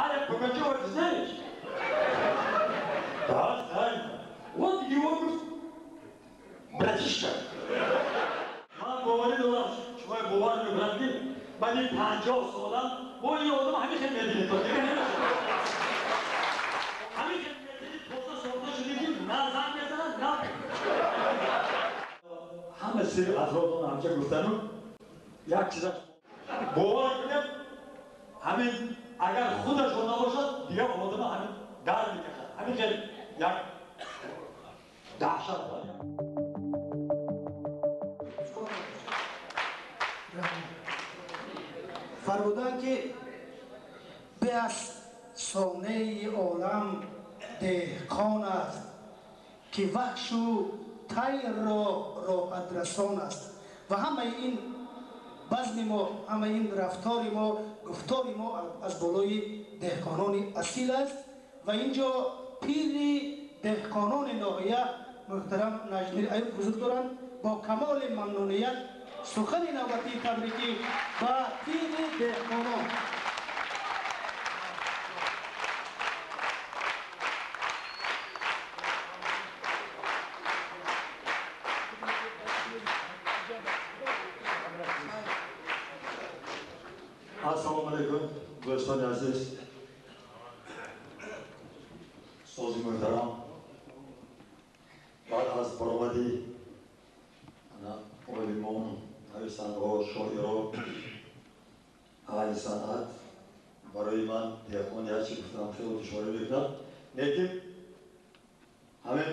Аля Пугачева ты знаешь? Да, знаю. Вот его братишка. Ман боварӣ дорам, шумо бовар мекунам, ки баъди 50 сола бо ин одам ҳамин хел мединед, то дига намешавад. Ҳамин хел мединед, тоза сохта шуди, ки на занг мезанад, на ҳама сири атрофтон ҳамча гуфтану як чизаш бовар кунед, ҳамин агар худашон набошад, дигар одама ҳамин дар мекашад. Ҳамин хел як даҳшат. Фармуданд, ки бе аз сонеи олам деҳқон аст, ки ваҳшу тайрро роҳатрасон аст. Ва ҳамаи ин базми мо, ҳамаи ин рафтори мо, гуфтори мо аз болои деҳқонони асил аст. Ва ин ҷо пири деҳқонони ноҳия муҳтарам Наҷмир Аюб ҳузур доранд. Бо камоли мамнуният сухани навбатии табрикӣ ба пири деҳқонон. Ассалому алайкум, дӯстони азиз, устози муҳтарам. Баъд аз баромади олимон, нависандаҳо, шоиро, аҳли санъат, барои ман деҳқон ячи гуфтам хеле душворӣ мекунад. Лекин ҳамин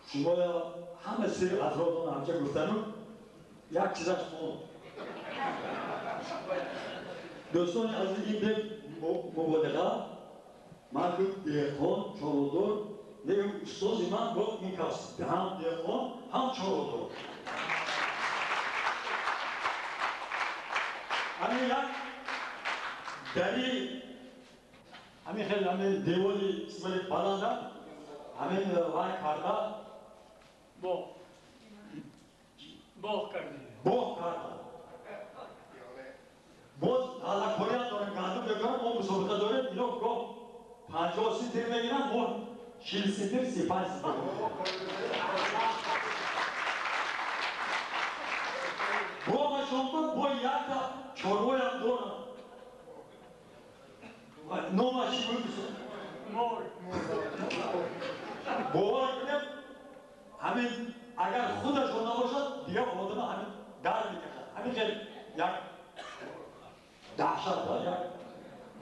шумо ҳама сири атрофтон ҳамча гуфтану як чизаш монд. Дӯстони азиз, ин бек муболиға. Ман деҳқон, чорводор, лекин устози ман бо ин кас ҳам деҳқон, ҳам чорводор. Ҳамин як дари ҳамин хел ҳамин девори қисмати баланда ҳамин вай карда. Боғ, боғ кардем. Боғ карда. Боз ҳалакорият дорем, гандум мекунам, мо мусобиқа дорем. Ино гоҳ 50 сентнер мегиранд, мо 40 сентнер, 35 сентнер. Боғашон бо якта чорвоям дорам, номаш чӣ буд? Мор. Бовар кунед, ҳамин агар худашон набошад, дигар одама ҳамин дар мекашад. Ҳамин хел як даҳшат, як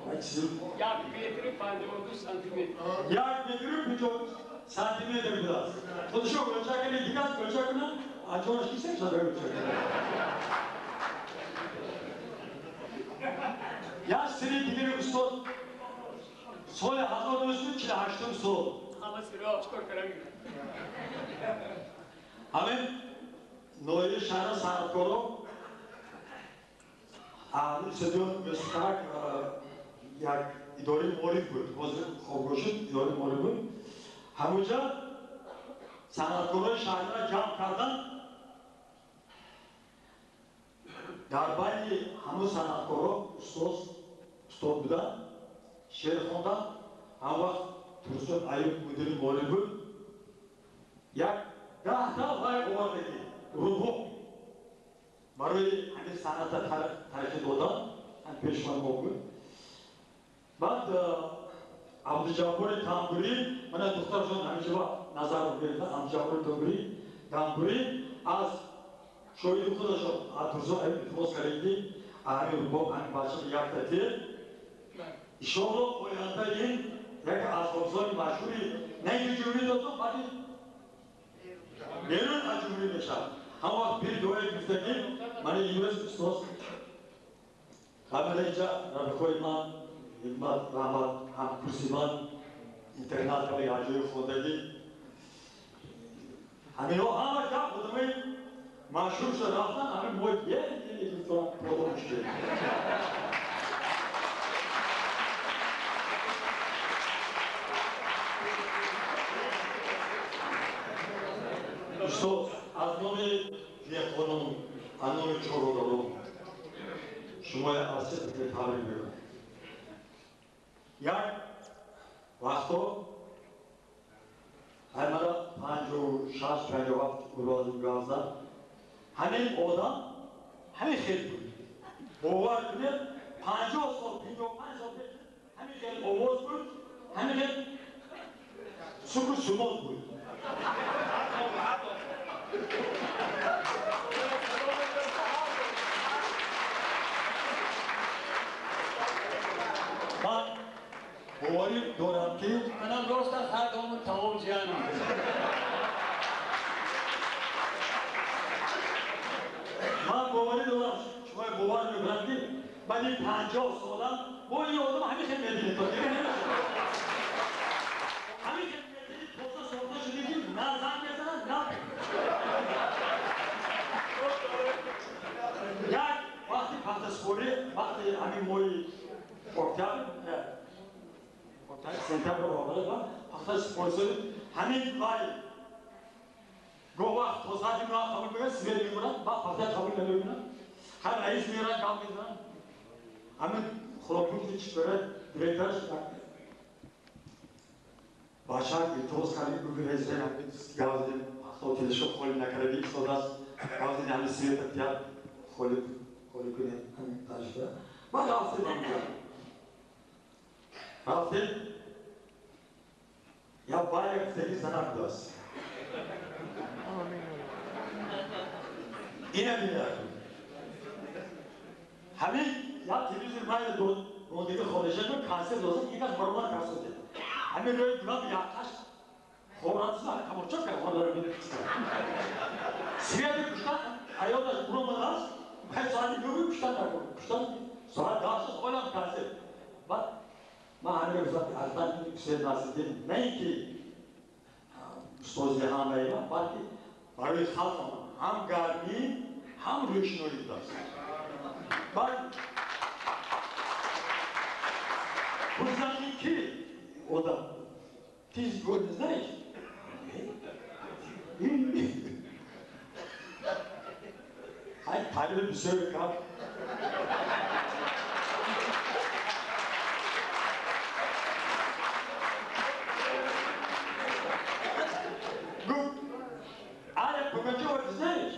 1 метру 52 сантиметр. 1 метру 50 сантиметр будааст. Худшо ӯлча кунед, дигар ӯлча кунад, анҷомаш киса шуда ӯлча кунад. Як сири дигари устод: соли 1948 сол ҳама сиро ошкор кардам. Ҳамин ноҳияи шаҳра санъаткоро стадион мустарак як идораи маориф буд, ҳозир хобгоҳ шуд, идораи маориф буд. Ҳамунҷа санъаткорои шаҳрро ҷамъ кардан. Дар байни ҳамун санъаткоро устод буданд, шеър хонданд. Ҳам вақт Турсун Аюб мудири маориф буд. Як 10 та вай овардагӣ, рубоб, барои ҳамин санъата тараққӣ додан пешман мо буд. Баъд Абдуҷаббори Тамбурӣ, мана духтаршон ҳаминҷоба назар гирифтан, Абдуҷаббори Тамбурӣ аз шоири худашон аз Турсун Аюб илтимос кардем, ки ҳамин рубоб ҳамин бача якта тел, иншоалло оянда ин яке аз ҳофизони машҳури на инки ҷумҳурии Тоҷикистон, балки берун аз ҷумҳурӣ мешавад. Ҳам вақт пир дуое гуфта, ки мана имрӯз устоз ҳамана инҷа рафиқои ман, ҳикмат, Раҳмат, ҳамкурси ман, интернат ҳама якҷои хондагӣ, ҳаминҳо ҳама гап одамои машҳур шуда рафтан. Ҳамин мо гуфтам шудем. Устод, аз номи деҳқонон, аз номи чорводорон шумоя аз сидқи табрик мекунам. Як вақто ҳамада 56-57 урози газда ҳамин одам ҳамин хел буд. Бовар кунед, 50 сол, 55 сол пеш ҳамин хел овоз буд, ҳамин хел суку сумоз буд. Ман боварӣ дорам ки манам рост аст, ҳар дому тамом ҷиянам. Ман боварӣ дорам, шумо бовар мекунам ки баъди 50 солам бо ин одам ҳамин хел мединед, то дигар намешавад. Ҳамин хел мединед, тоза сохта шуди ки на занг мезанад, на як вақти пахтаспорӣ, вақти ҳамин моҳи октябр, сентябр омада пахтаспорӣ, ҳамин вай гоҳ вақт то соати 9 қабул мекунад, свет мемонад, баъд пахта қабул намекунад. Ҳар раис меорад, гап мезанад. Ҳамин хулопункти чӣ дорад, директораш бача илтимос кард, гуфт раис гап задем, пахта телешо холӣ накарда истодааст, гап задем, ҳамин света диҳад, холӣ холӣ кунед, ҳамин ташда. Баъд рафтем ҳаминҷо. Рафтем, я Валя гуфтаги занак будааст. Ина бинад. Ҳамин як телевизор майли рондиги хониша кун, консерт дозад, ин кас баромад консерт дед. Ҳамин рӯи дулаб якқаш хоратса, тамошо кард, хондаро бинед. Свети куштан, аёдаш буромадааст, баъд соати 9 куштан накун. Куштан соат 10 шуд, олам консерт. Баъд ман ҳамин гуфтам, аздан Ҳусейн Насриддин на ин ки устози ҳамаи ман, балки барои халқам ҳам гармӣ, ҳам рӯшноӣ будааст. Баъд пурсидам ин ки одам? Ты его не знаешь? Ай, талиби бисёр гап. Гуфт, Аля Пугачева ты знаешь?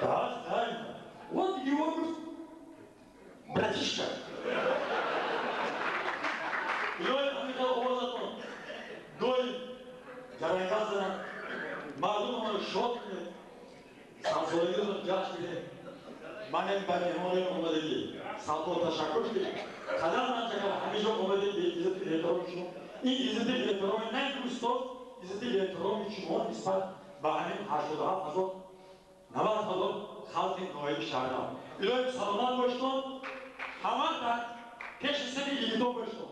Да, знаю. Вот его, гуфт, братишка. Илоҳи ҳамин овозатон доим ҷаранга занад, мардумро шод кунед, садсолагиро ҷашн гиред. Манем ба меҳмонои омадагӣ садҳо ташаккур ки қадар ранҷа ҳамеша омадед бе иззату эҳтироми шумо. Ин иззату эҳтироми на ин устод, иззату эҳтироми шумо нисбат ба ҳамин 87 ҳазор, 90 ҳазор халқи ноҳияи Шаҳрнав. Илоҳи саломат боштон, ҳама дар пеши сари йигитон боштон.